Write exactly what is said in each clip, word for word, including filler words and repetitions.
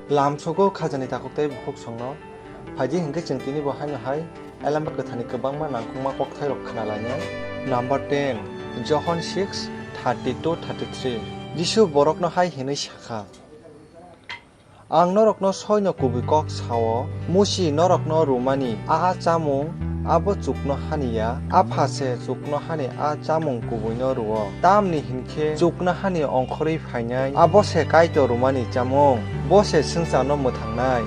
Lamsogo khajani takhuk tei bukhuk songno. Phaidi hinkhe chwng tini bo haino hai Elamba Kwtharni kwbangma nangkukma kokthairok khna lainai. Number ten, Johon six, thirty-two, thirty-three. Jisu borokno hai hwnwi sakha, Ang norokno soino kubui kok sao, Musi norokno rwmani a chamung abo chuknohani ya, Apha se chuknohani a chamung kubuino rwo. Tamni hinkhe chuknohani ongkhorwi phainai abo se Kaitor rwmani chamung, bo se swngcharno mwthangnai.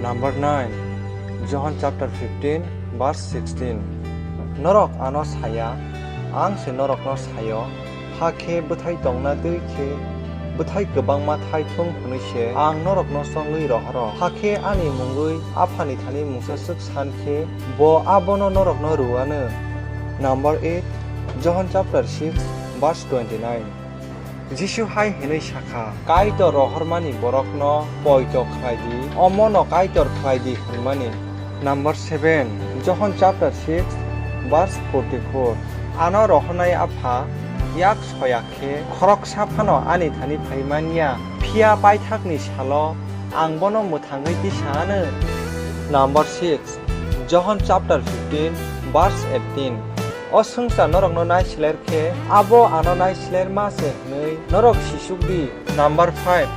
Number nine, Johon chapter fifteen, verse sixteen. Norok ano saya, ang se norokno sayo, hakhe bwthai tongna twi khe bwthai kwbangma thai thung hwnwi se ang norokno chongwi rohoro. Hakhe ani mungwi Aphani thani mungsa swk san khe bo abono norokno rwuanw. Number eight, Johon chapter six, verse twenty-nine. Jisu hai hwnwi sakha, Kaitor rohormani borokno poito khlai di, omono Kaitor khlai di hwnmani. Number seven, Johon chapter six, verse forty-four. Ano rohornai Apha yak soya khe khoroksa phano ani thani phai man ya, phiya paithakni salo ang bono mwthangwi tisa anw. Number six, Johon chapter fifteen, verse eighteen. O swngchar norokno naisler khe, abo ano naislerma se hwnwi norok sisuk di. Number five,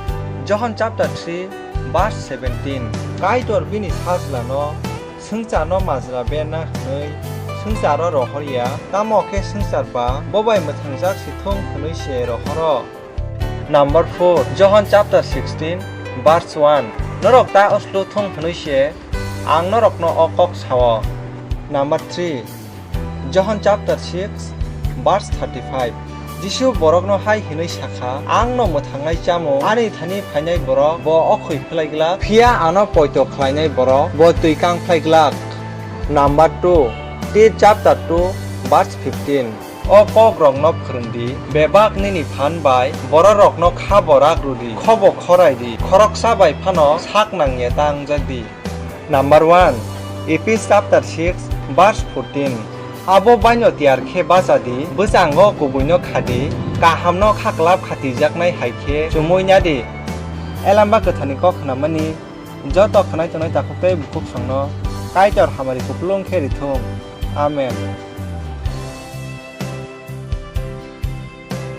Johon chapter three, verse seventeen. Kaitor bini sajlano swngcharno majra berna hwnwi swngcharo rohor ya, tamo khe swngchar ba bo bai mwthangjak si thung hwnwi se rohoro. Number four, Johon chapter sixteen, verse one. Norok ta uslu thung hwnwi se ang norokno o kok sao. Number three, Johon chapter six, verse thirty-five. Jisu borokno hai hwnwi sakha, Ang no mwthangnai chamung, ani thani phainai borok bo okhoi phlai glak, phiya ano poito khlainai borok bo twi kang phlai glak. Number two, Tit chapter two, verse fifteen. O kokrokno phwrwng di, bebak nini phan bai bororokno kha borak rw di, khobo khorai di, khoroksa bai phano sak nang ya ta wngjak di. Number one, Ephis chapter six, verse fourteen. Abo baino tiyar khe bacha di, bwchango kubuino kha di, kahamno khaklap khatijaknai hai khe chumui na di. Elamba Kwtharni kok khnamani joto khwnai tongnai takhuk tei bukhuk songno Kaitor hamari kupulung khe rithung. Amen.